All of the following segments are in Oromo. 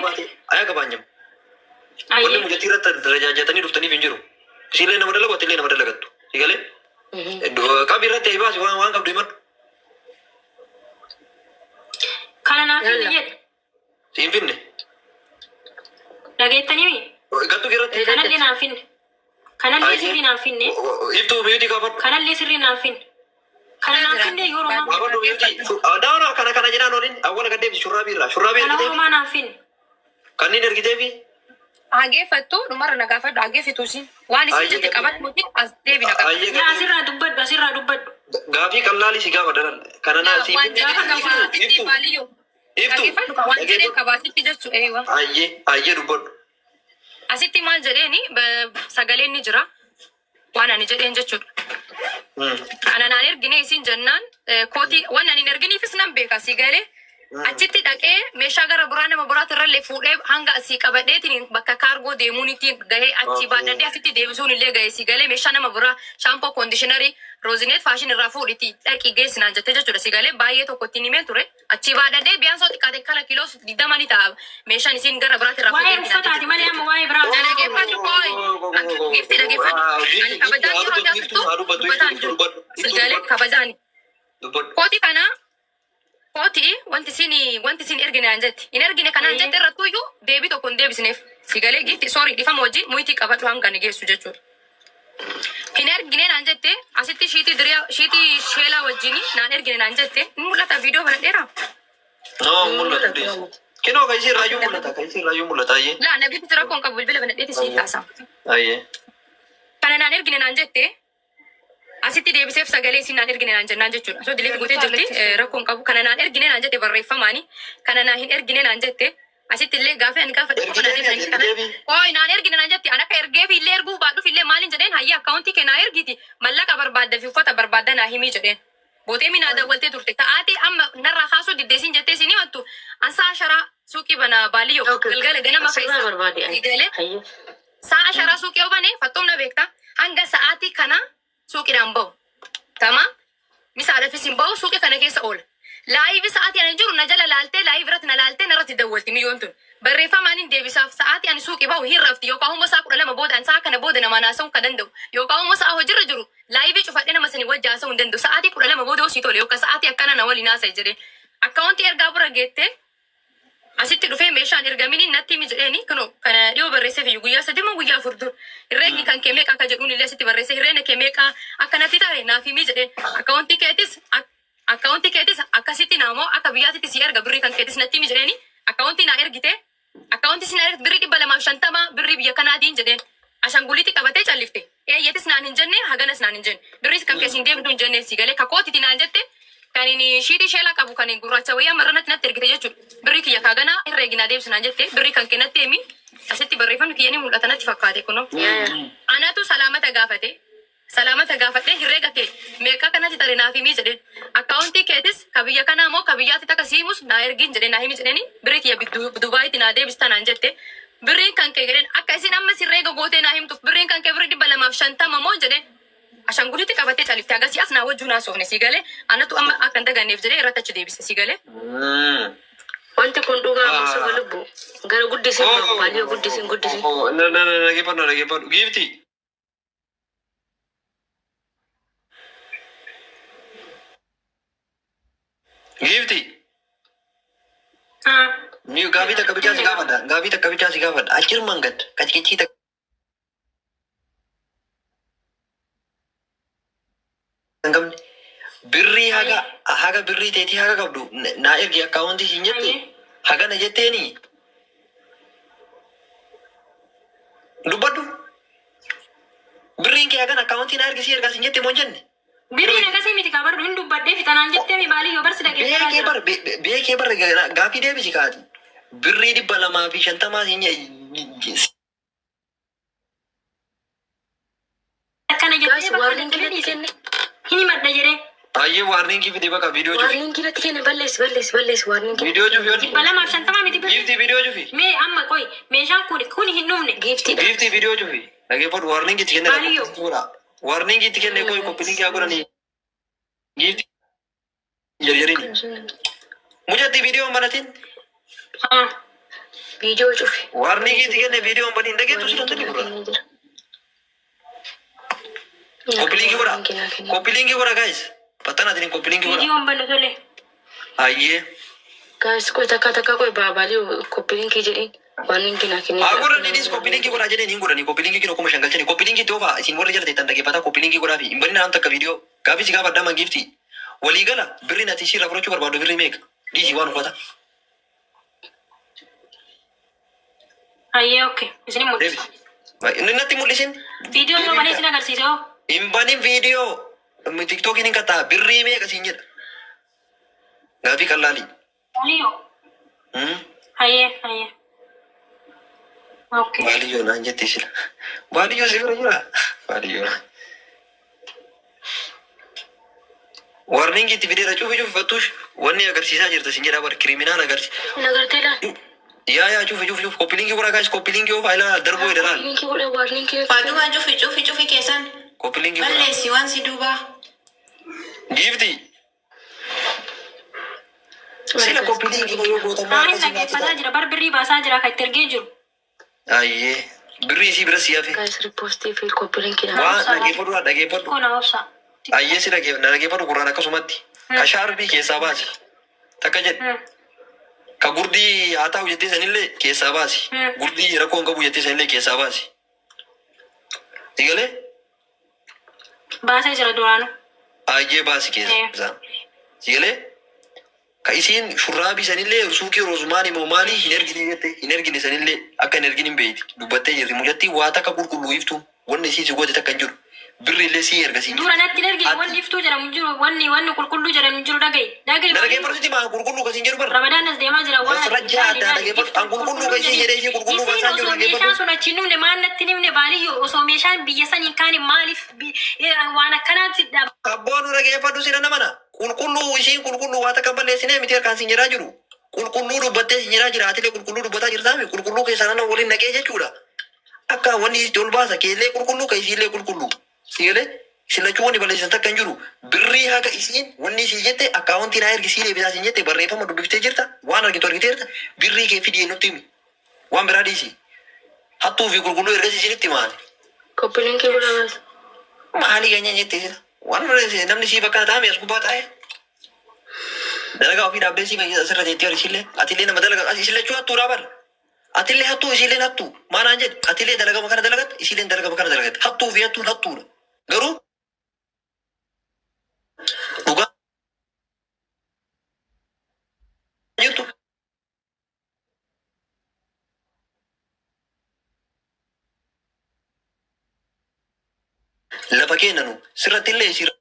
Baate ayaa gabaanyam. Wanni mucattii irratti darajaajatanii dhuftaniif hin jiru. Isiillee nama dalagu, atillee nama dalagattu. Si galee? Qabi irratti ayi baasi, waan qabdu himadhu. Kana naaf finne Yalla. jedhe. Si hin finne. Dhageettanii mi? Gattu irratti. Kanallee naaf finne. Kanallee sirrii naaf finne. Iftuu mute gaafadhu. Kanallee sirrii naaf finne. Kana naaf finne yoo Oromaa. Gaafadhu mute. Daawwana kana kana jedhaan oliin awwala gad deebisi shurraabii irraa. Shurraabii Kana ergiteefi. Oromaa naaf finne. Kanneen ergiteefi. Hageeffattu dhumarra na gaafadhu, hageeffitu isin. Waan isin jette qabadhuuti as deebi na gaafadhu. Ayyee. Yaa, asirraa dubbadhu, asirraa dubbadhu. Gaafii qallaalii si gaafa daran. Kana naa si Waan finne. jedheen Iftuu. qabaasitti Iftuu. baaliyyoo. Iftuu. Dhageeffadhu ka waan jedheen qabaasitti jechu eewa. Ayyee, ayyee, dubbadhu. Asitti maal jedheeni, sagaleen ni jira. Waan ani jedheen jechuudha. Kana naan ergine isin jennaan, kootii waan ani hin erginiifis nan beeka, si galee. Achitti dhaqee meeshaa gara biraa nama biraati irrallee fuudhee hanga asii qabadheetiin bakka kaargoo deemuun ittiin gahee achi baadhadhee asitti deebisuun illee gahee, si galee. Meeshaa nama biraa, shampoo, conditioner, Roozineet Faashin irraa fuudhiti dhaqii geessi naan jettee jechuudha, si galee. Baay'ee tokko ittiin himeen ture. Achii baadhadhee biyaan soo xiqqaate kala kiiloo 20 ni ta'a meeshaan isiin gara biraati irraa Waa'ee fuudhee naan uffataati jette. malee amma waa'ee biraa. Na dhaggeeffadhu kooyi. Gifti, dhaggeeffadhu. Ani kabajaan yeroo ati haasoftu dubbataan jiru. Si galee, kabajaan. Dubbadhu. Kootii kana, kootii wanti isin ergine naan jetti. Hin ergine kanaan jette irrattuyyuu deebii tokko hin deebisneef. Si galee, gifti, sorry, dhifama wajjin mute qabadhu hanga ani geessu jechuudha. Hin ergine naan jette. Asitti shiitii diriyaa, shiitii sheelaa wajjin naan ergine naan jette. Ni mul'ata, viidiyoo kana dheeraa. No, mul'atu dhiisi. Kinoo kan isiin raayyuu mul'ata. Kan isiin raayyuu mul'ata. Ayyee. Laa, na gifti, rakkoon qabu, bilbila banadheeti siin taasa. Ayyee. Kana naan ergine naan jette. Asitti deebiseef sagalee isin naan ergine naan jennaan jechuudha. So delete gootee jirti, rakkoon qabu. Kana naan ergine naan jette barreeffamaani. Kana naa hin ergine naan jette. Asitti illee gaafii ani gaafadhe qofa naa Ergiteefi deebisanii kana. Ergiteefi. Ooyi, naan ergine naan jette. An akka ergeefi illee erguu baadhuuf illee maaliin jedheen, hayyee, akkaawuntii kee naa ergiti, mallaqa barbaadda fi uffata barbaadda naa himii jedheen. Bootee minaa dawwaltee turte. Ta'aatii amma narraa kaasuu diddeesiin jettee isin himattu. An sa'a sharaa suuqii bana, baaliyyoo, galgala ganama Asirraa keessa. barbaade ani. Galee Hayyee. sa'a sharaa suuqii yoo bane, fattoom na beekta, hanga sa'aatii kana suuqiidhaan bahu. Tama misaadhaafis hin bahu, suuqii kana keessa oola. Live sa'aatii ani jiru na jala laaltee, live irratti na laaltee narratti dawwalti miyyoon tun. Barreeffamaan hin deebisaaf. Sa'aatii ani suuqii bahu hin rafti, yookaan immoo sa'a 12 booda ani sa'a kana booda namaan haasa'uu kan danda'u, yookaan immoo sa'a hojiirra jiru live cufadhee nama sanii wajji haasa'uu hin danda'u. Sa'aatii 12 booda hosii tole yookaan sa'aatii akkana na waliin haasa'e jedhee. Akkaawuntii ergaa bira geettee asitti dhufee meeshaan ergamini natti himi jedheeni. Kunoo kana dhiyoo barreesseef iyyuu, guyyaa 3 moo guyyaa 4 dur, herreegni kan kee meeqa akka jedhuun illee asitti barreesse. Herreegni kee meeqa akka natti ta'e naaf himi jedheen. Akkaawuntii keetis akkasitti naamoo akka biyyaatitti si erga, birrii kan keetis natti himi jedheeni. Akkaawuntii naa ergite, akkaawuntii si naa ergite, birrii 250 birrii biyya kanaatiin jedheen. Ashanguliitti qabatee callifte. Eeyyatis naan hin jenne, haganas naan hin jenne, birris kan keessa hin deemtu hin jenne. Si galee, kakootiti naan jette. Kan inni shiitii sheelaa qabu, kan gurraacha wayii amma irra natti ergite jechuudha. Birrii kiyya kaaganaa herreeginaa deebisi naan jette. Birrii kan kennatti himi. Asitti barreeffamni kiyya ni mul'ata natti fakkaate kunoo. Anatu salaamata gaafate. Salaamata gaafadhee, herreega kee meeqa kanatti tare naaf himii jedheen. Akkaawuntii keetis ka biyya kanaa moo ka biyyaatti takka siimus naa ergiin jedhee, naa himi jedheeni. Birrii kiyya Dubaayitti naa deebista naan jette. Birriin kan kee jedheen, akka isin amma herreega gootee naa himtuuf, birriin kan kee birrii 250 moo jedheen. Ashangulitti qabatee califte. Agasii as naa wajjuu naa soofne, si galee. Anatu amma akka hin daganneef jedhee irratti achi deebise, si galee. Wanti kun dhugaa moo soba, lubbu? Gara guddisiin bahu, baaliyyoo, guddisiin, guddisiin. Dhaggeeffadhu, dhaggeeffadhu. Giifti. Giifti. Ni gaafii takka bichaa si gaafadha. Gaafii takka bichaa si gaafadha. Achir mangad. Qaciqicii takka hin qabne. Birrii haga birrii teetii haga qabdu naa ergi akkaawuntii siin jette, hagana jetteeni, dubbadhu. Birriin kee hagana, akkaawuntii naa ergi si ergaa siin jette moo hin jenne? Birriin akkasii miti kaa barru, hin dubbadhee fixanaan jettee mi, baaliyyoo, barsi dhaggeeffataa Beekee jira. bar beekee bar, gaafii deebisi kaati. Birrii 250 siin Akkana jettee Guys, bakka warning dadhabee natti dhiise. kenne. Hin himadha jedhee. Baay'ee warning fide, bakka viidiyoo cufi. Warning natti kenne, balleessi, balleessi, balleessi warning. Viidiyoo cufi yooti. 250 miti birrii. Giiftii, viidiyoo cufi. Mee amma qoy, meeshaan kun hin dhumne. Giiftiidha. Giiftii, viidiyoo cufi. Dhaggeeffadhu, warning itti kenne. Maaliyyoo? Warning itti kenne, qoy, copy link haa godhanii. Giiftii jarjarini. Mucatti viidiyoo hin banatin. Haa. Viidiyoo cufi. Warningiitti kenne viidiyoon baniin dhageettu si Warningi danda'e naa gurra. kennee jira. Copy linkii godha. Warningi naa kennee. Copy linkii godha guys. Fattanaatiin copy linkii godha. Viidiyoon banu tole. Ayyee. Guys, qoy takka takka qoy baabaalii copy linkii jedhiin warningi naa kennee Haa jira. godhan idis copy linkii godhaa jedheen hin godhani. Copy linkii kino 5,000 galchani. Copy linkii itti oofaa isin warri jala teettan dhaggeeffataa copy linkii godhaa fi hin banin naan takka viidiyoo. Gaafii si gaafa addaa giifti. Waliigala birriin ati isiirraa fudhachuu barbaaddu birrii meeqa? Dhiisii waan uffata. Ayyee okay. Isin mul'isa. Deebisi. Inni natti mul'isin. Viidiyoon yoo banee isin agarsiise hoo? Hin banin viidiyoo. Tiktookiin hin kattaa birrii meeqa siin jedha. Gaafii qallaalii. Aliyo. Ayyee ayyee. Okay. Baaliyyoo naan jetti sila. Baaliyyoo si bira jira. Baaliyyoo. Warningi itti fideera cufi cufi fattuush wanni agarsiisaa jirta sin jedha bar criminal agarsiisa. Hin agartee laal? Yaa yaa cufi cufi cufi copy linkii godhaa guys copy linkii oofaa ilaa darboo jedha laal. Linkii godhe warningi. Faatuma cufi cufi cufi keessan Copy linkii godhaa. balleessi waan si duubaa. Giifti. Sila copy linkii yoo goota maal Maaliin dhaggeeffataa jira? Bar birrii baasaa jira kan itti ergee jiru. Ayyee birrii isii bira si hafe. Guys, repostii fi copy linkii naa. Waan dhaggeeffadhu dhaggeeffadhu. Xiqqoo na obsa. Ayyee si dhaggeeffadhu gurraan akkasumatti. Ka shaarbii keessaa baasi. Takka jedhe. Ka gurdii haa ta'u jettee sanillee keessaa baasi. Gurdii rakkoo hin qabu jettee sanillee keessaa baasi. Sigalee? Baasee jira duraanuu. Ayyee baasi keessaa. Sigalee? Ka isiin shurraabii sanillee suuqii roozmaanii moo maalii hin ergine jette hin ergine sanillee akka hin ergine hin beeyti. Dubbattee jirti. Mucattii waa takka qulqulluu iftu wanni isiin si goote takka hin jiru. Birri illee sii erga siin. Dura natti hin ergine wanni iftuu jedhamu hin jiru wanni wanni qulqulluu jedhamu hin jiru dhaga'i. Dhaga'i. Na dhaggeeffatu maa qulqulluu kasiin jedhu bara. Ramadaan as deemaa jira waan Masrajaa addaa dhaggeeffatu. An qulqulluu kasii jedhee ishee qulqulluu Isiin baasaa jiru osoo meeshaan dhaggeeffatu. sun achi hin dhumne maal natti hin himne baaliyyoo osoo meeshaan biyya sanii kaane maaliif waan akkanaatti dhaba. Abboon nu dhaggeeffadhu sira namana. Qulqulluu isiin qulqulluu waa takka balleessinee miti harkaan siin jedhaa jiru. Qulqulluu dubbattee siin jedhaa jira. Atilee qulqulluu dubbataa jirtaami. Qulqulluu keessaa nana waliin naqee jechuudha. Akka wanni itti ol baasa keellee qulqulluu ka isiillee qulqulluu. Sigalee isin lachuu wanni balleessan takka hin jiru. Birrii haga isiin wanni isii jette akkaawuntii naa ergi sii deebisaa siin jette barreeffama dubbiftee jirta. Waan argitu argiteerta. Birrii kee fidii nutti himi. Waan biraa dhiisi. Hattuu fi qulqulluu ergasii isinitti maali? Copy linkii godha guys. Maali ganya jettee sila? Waan namni siif akkana taa'ame as gubbaa taa'e. Dalagaa ofii dhaabdee siif asirra teettee horisillee atillee nama dalagaa isin lachuu hattuudhaa bara. Atillee hattuu isiilleen hattuu maanaan jedhe atillee dalagama kana dalagatte isiilleen dalagama kana dalagatte hattuu fi hattuun hattuudha. Garuu dhugaa jirtu lafa kennanu sirratti illee sirratti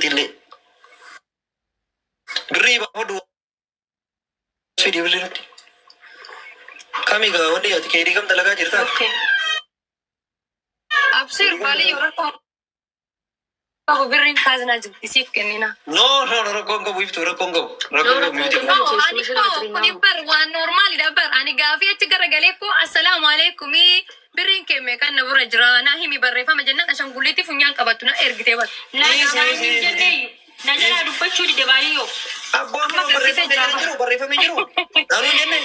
illee birrii baafadhu fidii birrii nutti. Kami gaa wanni ati keerii kam dalagaa jirtaa? Okay. Abshir baaliyyoo rakkoo qabu birriin kaazinaa jirti siif kennina. No, no, no, rakkoon qabu iftu rakkoon qabu. Rakkoon qabu miti. No, ani koo kuni bar waan normaalidha bar ani gaafii achi garagalee koo assalaamu alaikum birriin kee meeqan na bira jira naa himi barreeffama jennaan ashanguliitti funyaan qabattu na ergitee bar. Na naan hin jenneeyyu. Na jalaa dubbachuu dide baaliyyoo. Abbaan kun barreeffamee jiru barreeffamee jiru. Naannoo hin jenne.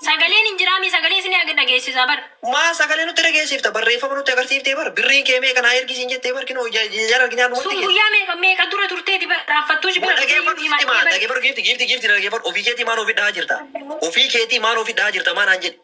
Sagaleen hin jiraami sagaleen isin dhageessisaa bar. Maa sagalee nutti dhageessifta barreeffama nutti agarsiiftee bar birriin kee meeqa naa ergisiin jettee bar kinoo jara arginaa Sun numatti guyyaa meeqa meeqa dura turteeti bar raaffattuush bira Dhageeffadhu sitti maa dhageeffadhu giifti giifti giifti dhageeffadhu ofii keetii maan ofii dhahaa jirta ofii keetii maan ofii dhahaa jirta maan jedhe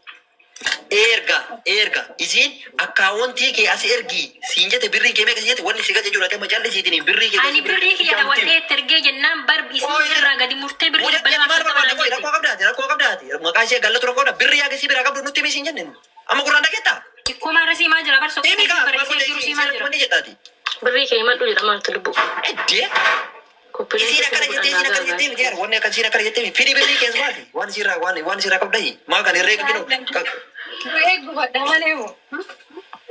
erga erga isiin akkaawwantii kee as ergii siin jette birriin kee meeqa siin jette wanni si galche jiru ati amma callisiitiin birrii kee Ani birrii kiyya daawwadhee itti ergee jennaan bar isin irraa gadi murtee birrii dhibba Mucattii lamaaf maal shantama barbaadda naan qoy jette. rakkoo qabdaati rakkoo qabdaati maqaa ishee gallatu rakkoo qabda birrii yaa si biraa qabdu nutti himi siin jenne amma gurraan dhageettaa Xiqqoo maarra siimaa jira bar soqotee Deemi isin kaa barreessee jiru siimaa jira. wanni jedhaati. Birrii kee himadhu jedha maaltu lubbu. Eddee Copy linkii isiin akkana jettee isiin akkana jettee miti yaar wanni akka isiin akkana jettee miti fidi birrii keessa maali waan isiirraa waan waan isiirraa qabda maa kan herreega kinu Du'ee gubadha malee moo.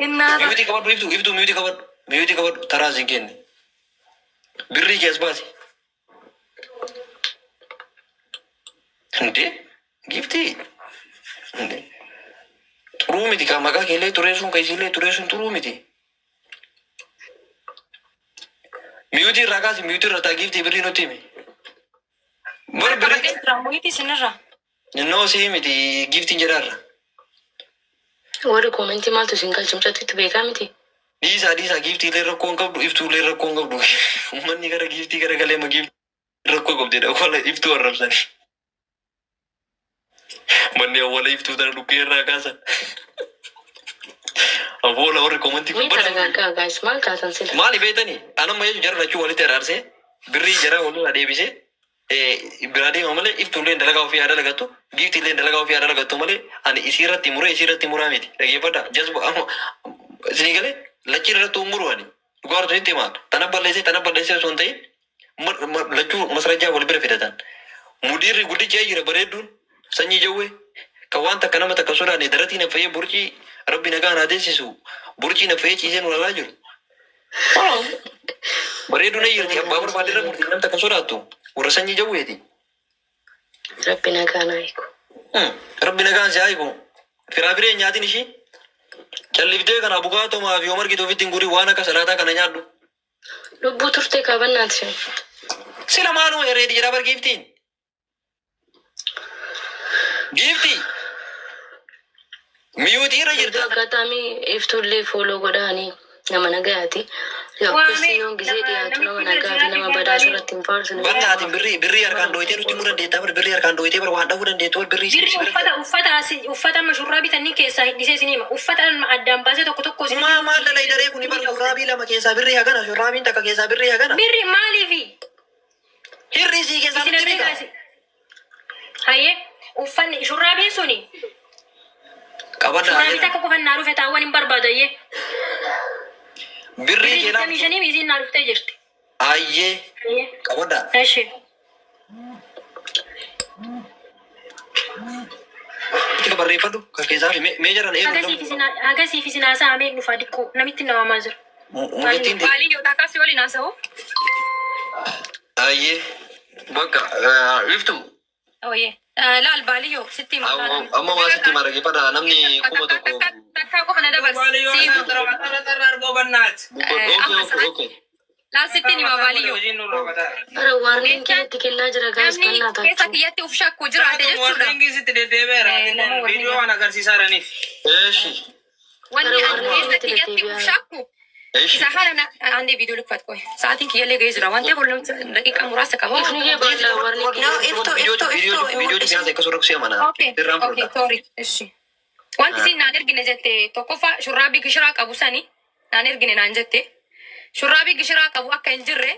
Innaa mute qabadhu iftu iftu mute qabadhu mute qabadhu taraa siin kenne birrii keessa baasi. እንዴ ጊፍቲ እንዴ ጥሩ miti ka maqaa keellee xureessuun ka isiillee xureessuun xuruu miti. Mute irraa kaasi mute irraa taa giiftii birrii nutti himi. Bar birrii Qabadhee jira mute isinirra. Innoo sii miti giiftiin jedhaarra. Warri koomentii maaltu isin galche mucattiitti beekaa miti. Dhiisaa dhiisaa giiftii illee rakkoo hin qabdu iftuu illee rakkoo hin qabdu. Uummanni gara giiftii gara galee ma giiftii rakkoo qabdedha. Wala iftuu arrabsani. Manni awwaala iftuu tana dhukkee irraa kaasan. Awwaala warri koomentii Mee kun bada. taragaaggaa guys maal taatan sila. Maali beektanii? Anamma jechuun jara lachuu walitti araarsee birrii jara walirraa deebisee biraa deema malee iftuullee dalagaa ofii haa dalagattu giiftiillee dalagaa ofii haa dalagattu malee ani isii irratti muree isii irratti muraa miti dhaggeeffadha jazba amma isinii galee lachii irratti muru ani dhugaa hortu sitti himaa tana balleessee tana balleessee osoo hin ta'in lachuu masrajaa wal bira fidatan mudiirri guddichi jira bareedduun sanyii jawwee kan waan takka nama takka sodaanne daratii na fayyee burcii rabbi nagaa naa teessisu burcii na fayyee ciisee nu lalaa jiru. Bareeduun na jirti abbaa barbaade irra murtii namta kan sodaattu warra sanyii jawweeti. Rabbi nagaa naa hiiku. Rabbi nagaan si haa hiiku. Firaa firee hin nyaatin ishii. Calliftee kana abukaatoo fi yoo margitu ofitti hin guurin waan akka salaataa kana nyaadhu. Lubbuu turte kabannaati. Sila maaluma herreedi jedhaa bar giiftiin. Giiftii. Miyuutii irra Iddoo jirta. aggaataamii iftuullee fooloo godhaanii nama nagayaati. Waamee Akkasii yoon gisee nama dhiyaatu nama namichi bira nagaa fi nama jiraate badaa barbaade. asirratti hin faarsine. Bannaatiin birrii birrii harkaan dooyitee nutti himuu dandeettaa bar birrii harkaan dooyitee bar waan dhahuu dandeettu bar birrii Birri si bira. uffata uffata asi- uffata amma shurraa bitanii keessaa hidhisee isin hima. Uffata amma addaan baasee tokko tokko isin Maa maal dhalay daree kuni bar shurraabii lama keessaa birrii hagana shurraabiin takka keessaa birrii hagana. Birri maaliifi? Hirrii sii keessaa Isin nutti herreega beeka. asi. Hayyee uffanni shurraabiin suni Qabadhaa shurraabii jedha. takka qofan naa dhufe taawwan hin barbaadu hayyee. Birrii Birrii kee digdamii shanii isiin naa dhuftee jirti. Ayyee Hayyee. qabadhaa. Eshi. Itti barreeffadhu kan keessaa fi mee jaran eeguun Agasiif isin agasiif isin haasaa hamee dhufa diqqoo namitti na waamaa jira. mucattiin de. Baaliyyoo takkaa si waliin haasa'u. Ayyee bakka iftu Ooyee. Laal baaliyyoo sitti hima. amma waa sitti hima dhaggeeffadha namni 1000. Takkaa qofa na dabarsi. Si himu. Okay okay okay. Laal sitti hima baaliyyoo. Bara waarniin keenyatti kennaa jira guys Namni bannaa keessa taachuu. kiyyatti uf shakku jiraate jechuudha. Nama warning. Eeshi Wanni Bara ani warning keessa itti kiyyatti uf deddeebi'aa. shakku eeshi. isa haala na aandee viidiyoo likkifat qoy. Sa'aatiin kiyyallee ga'ee jira. Waan ta'eef daqiiqaa muraasa qaba. Ifniyyee baallaa waarniin No, keenyatti. iftu iftu iftu hin Viidiyoo mul'isu. dhiyaate akkasuma rakkoo amana. Okay, Irraan okay, fudhata. sorry. Ishi. Wanti isin naan ergine jette tokkoffaa shurraabii gishiraa qabu sani naan ergine naan jette. Shurraabii gishiraa qabu akka hin jirre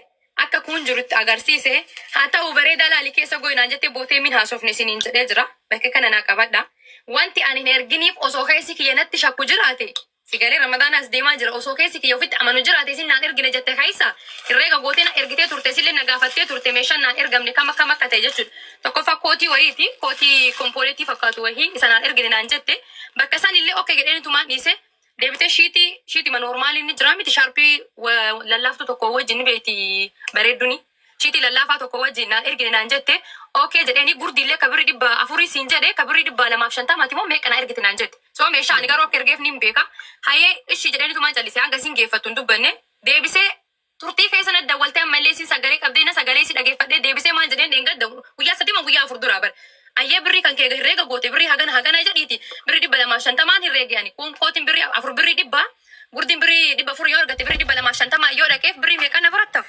akka kun jirutti agarsiise haa ta'u bareedaa laali keessa goyi naan jette bootee min haasofne isiniin jedhee jira. Bakka kana naa qabadha. Wanti ani hin erginiif osoo keessi kiyya natti shakku jiraate sigalee ramadaanaas deemaa jira osoo keessi kiyya ofitti amanu jiraate isin naan ergine jette keessa herreega gootee na ergitee turte sillee na gaafattee turte meeshaan naan ergamne kam akkam akka ta'e jechuudha. Tokkoffaa kootii wayiiti kootii kompoolitii fakkaatu wayii isa naan ergine naan jette bakka isaan illee okkee jedheenitumaan dhiise deebitee shiitii shiitii ma normaali inni jira miti shaarpii lallaaftu tokko wajjin ni beekti bareedduni. Shiitii lallaafaa tokko wajjin naan ergine naan jette okee jedheeni gurdiillee ka birri 400 siin jedhe ka birri 250ti moo meeqa naa ergite naan jette. So meeshaa ani garuu akka ergeef ni beeka. Hayyee ishii jedheeni callisee hanga siin geeffattu hin dubbanne deebisee turtii keessa na dawwaltee ammallee siin sagalee qabdee na sagalee si dhageeffadhee deebisee maal jedheen dheengadda guyyaa sadii moo guyyaa afur duraa bara. Ayyee birrii kan kee herreega goote birrii hagana hagana jedhiiti birrii 250n herreege ani kun kootiin birrii afur birrii dhibba gurdiin birrii 400 yoo argatte birrii 250 yoo dhaqeef birrii meeqa na birattaf.